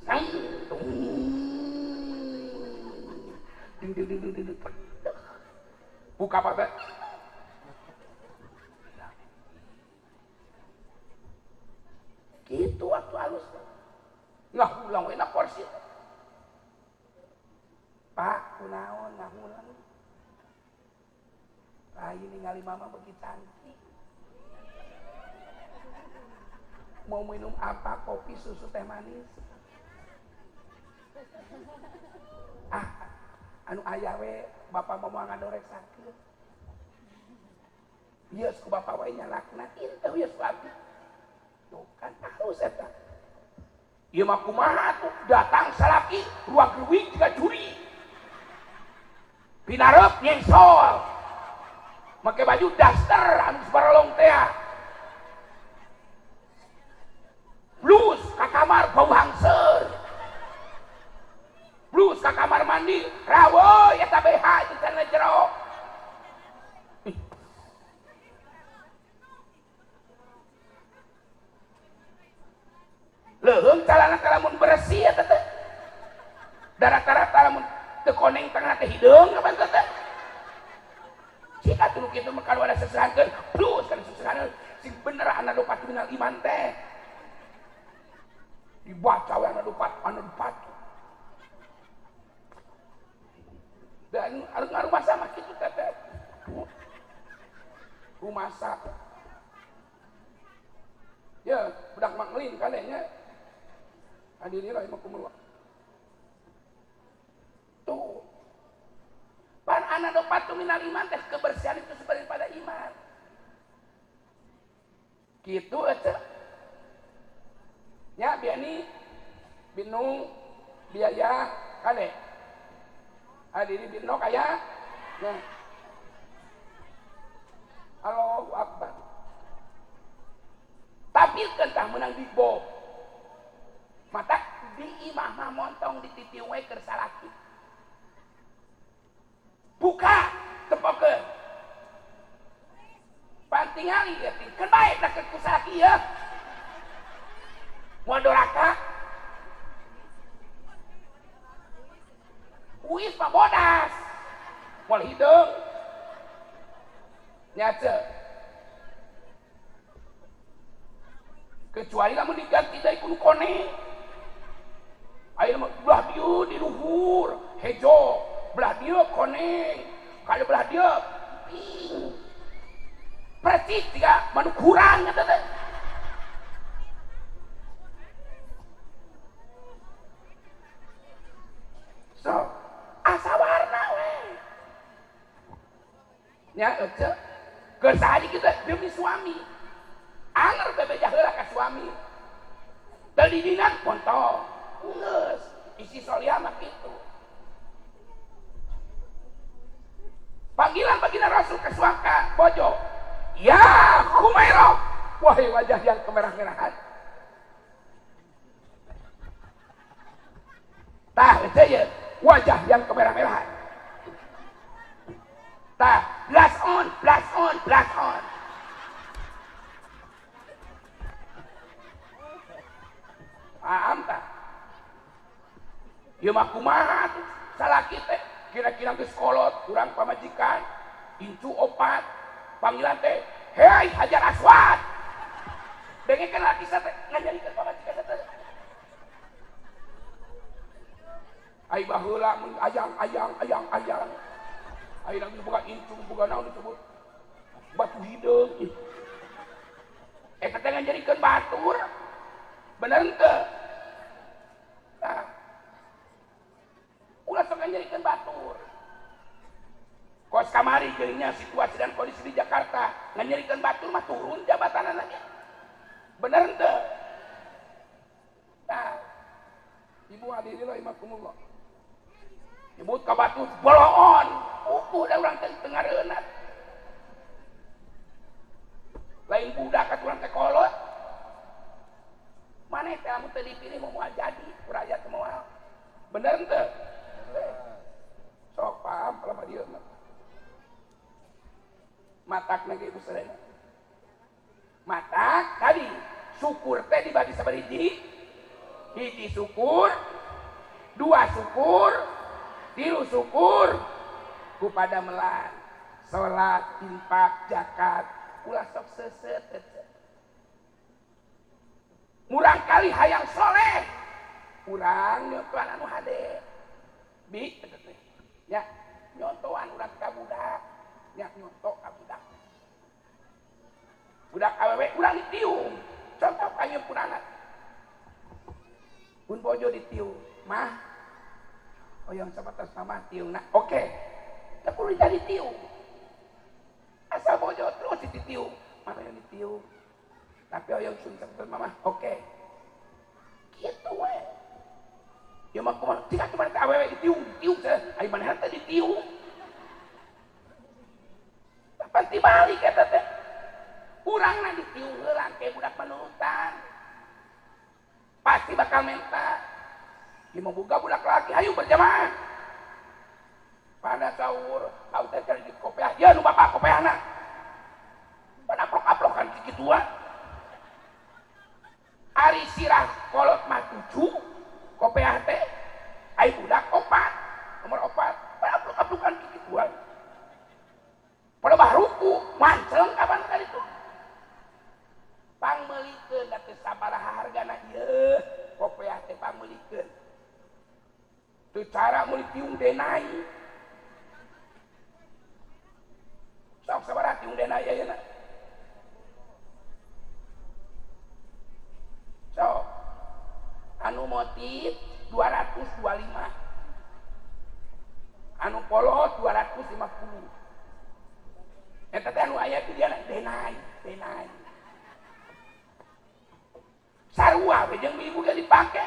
Sang tung. Ding ding ding ding ding. Buka apa? Gitu waktu halus ngahulang we na porsi. Pak, kunaon ngahulang? Ayo ningali mama begitu cantik. Mau minum apa? Kopi, susu, teh manis. Ah, anu aya we bapak mau ngadorek sakit. Ieu ku bapak we nyalakna, intuh ieu ku abdi. Tuh kan halus eta. Ieu mah kumaha tuh datang salaki ruang gerwing jiga curi. Pinarep nyengsol. Make baju daster anu sabarolong teh. Blus ka kamar bau hangser. Blus ka kamar mandi rawoy eta BH itu cenah jero. Leuheung calana lamun bersih eta teh. Darah-darah lamun teu koneng tengah teh hideung kapan teh. Cika tuluh kitu mah kalau ada seserankeun, plus kana seserankeun sing bener ana dopat minal iman teh. Dibaca we ana dopat, ana dopat. Dan rumah sama kitu teh teh. Rumasa. Ya, budak manglin kadenya. Hadiri rahimakumullah. Tuh. Pan ana dopatu minal iman teh kebersihan itu sebagian pada iman. Gitu aja. Ya biani binu biaya kade. Hadiri binu kaya. Nah. Allahu Akbar. Tapi kentah menang dibo. Mata di imah mah montong dititiung we keur salaki. Buka tepokeun. Pantingali ieu teh bae da ku salaki ieu. Moal doraka. Uis mah bodas. Moal hideung. Nyace. Kecuali lamun diganti deui ku nu kone. Ayeuna mah belah dieu di luhur hejo, belah dieu koneng, kalau belah dieu pink. Percis tiga manu kurang eta teh. So, asa warna we. Nya ece keur saha kitu demi suami. Anger bebeja heula ka suami. Teu didinan kontol. Geus, isi solihah mah kitu. Panggilan baginda Rasul ke suaka bojo. Ya Humairah, wahai wajah yang kemerah-merahan. Tah, eta ye, wajah yang kemerah-merahan. blast on, blast on. Paham tak? Ieu mah kumaha tuh salaki teh kira-kira geus kolot urang pamajikan incu opat panggilan teh hei Hajar Aswad. Dengekeun laki teh ngajarikeun pamajikan teh. Ai baheula mun ayang ayang ayang ayang. Ayeuna geus boga incu boga naon disebut batu hideung. Eta teh ngajarikeun batur. Bener henteu? Nah. Ulah sok ngajarikeun batur. Kos kamari jadinya situasi dan kondisi di Jakarta nganyerikeun batur mah turun jabatanana ge. Bener henteu? Nah. Ibu hadirin rahimakumullah. Nyebut ka batur boloon, upuh da urang teh teu ngareunat. Lain budak atuh urang teh kolot. Maneh teh lamun teu dipilih moal jadi rakyat moal. Bener henteu? Sok paham lama dieu mah. Matakna ge ibu sadayana. Matak tadi syukur teh dibagi sabaraha hiji? Hiji syukur, dua syukur, tilu syukur kepada melan, salat, infak, zakat, ulah sok seuseut teh. Murang kali hayang soleh, urang nyontoan anu hade. Bi eta teh. Ya, nyontoan urang ka budak, ya nyontok ka budak. Budak awewe urang ditiung, contoh panyempurnaan. Pun bojo ditiung, mah hoyong sabatas mama tiung nah, oke. Teu kudu jadi tiung. Asal bojo terus ditiung, mah hoyong ditiung. Tapi hoyong sun sabatas mama, oke. Kitu we. Ya mah kumaha tinggal cuma teh awewe ditiung, ditiung teh, ai manehna teh ditiung. Kapan tibalik eta teh? Urangna ditiung heula ke budak panurutan. Pasti bakal minta. Ieu mah boga budak laki, hayu berjamaah. Pada sahur, kau teh cari kopiah, ya nu bapak kopiahna. Pan aplok-aplokan kikituan. Ari sirah kolot mah 7, kopiah teh, ai budak 4, nomor 4, pan aplok-aplokan kikituan. Pada bah ruku, manceng kapan tadi tuh. Pangmeulikeun da teu sabaraha hargana ieu, kopiah teh pangmeulikeun. Teu cara meuli tiung denai. Sok sabaraha tiung denai ayeuna? Sok. Anu motif 225. Anu polos 250. Eta teh anu aya di dieu denai, denai. Sarua we jeung ibu ge dipake.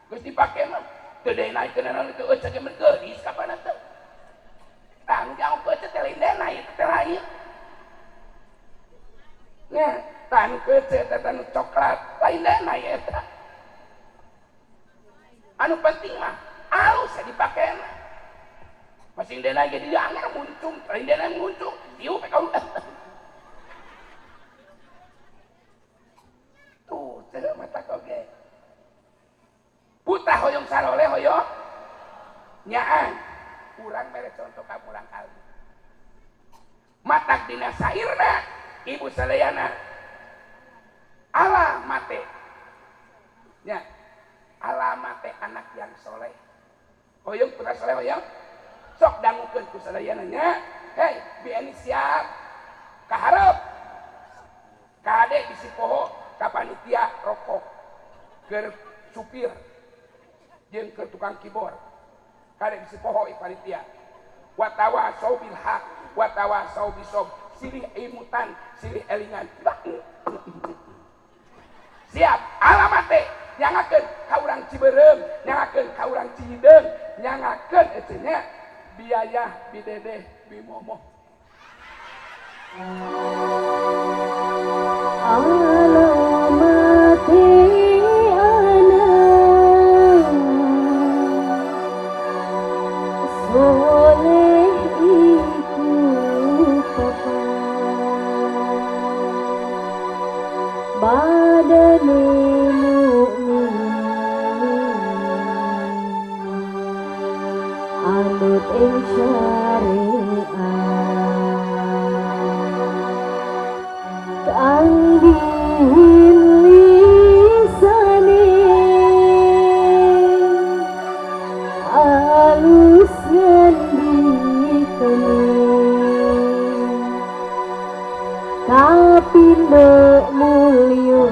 Geus dipake mah teu denai teu naon teu eueuh ge mun geulis kapan teh. Tah nu jauh keuceut teh lain denai teh lain. Nya, tah nu keuceut teh nu coklat lain denai eta. Anu penting mah alus dipakena. Masing denai ge diangar muncung, lain denai muncung, tiup ka. Tuh, ceuh mata oge. Putra hoyong saroleh hoyong nyaan. Urang mere contoh ka urang kali. Matak dina sairna ibu sadayana. Ala mate. Nya. Ala mate anak yang soleh. Hoyong putra soleh hoyong. Sok dangukeun ku sadayana nya. Hei, bieu siap. Kaharep. Kade bisi poho ka panitia rokok keur supir jeung keur tukang keyboard kade bisi poho panitia watawa saw bil haq watawa saw bisob silih imutan silih elingan siap alamate nyangakeun ka urang Ciberem nyangakeun ka urang Cihideung nyangakeun eta nya biaya bidedeh bimomoh.
Alamati anak soleh iku. Manut ing syariat kang dihin lisane alus ngendikane kapindho mulya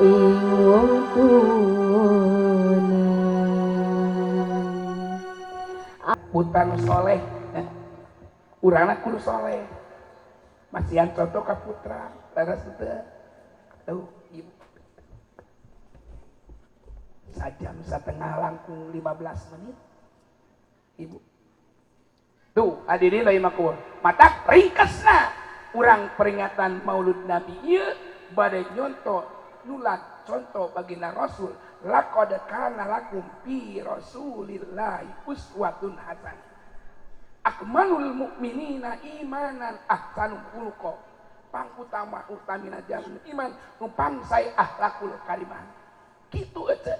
ing wong tuwane.
Putra nu soleh, urangna kudu soleh. Masihan contoh ka putra, leres teu? Tuh, ibu. Sajam setengah langkung 15 menit. Ibu. Tuh, hadirin rahimakumullah. Matak ringkesna urang peringatan Maulud Nabi ieu bade nyonto nulat contoh baginda Rasul. Laqad kana lakum fi Rasulillahi uswatun hasanah. Akmalul mu'minina imanan ahsanu khuluqa. Pang utama utamina jalmi iman nu pangsai akhlakul karimah. Kitu ece.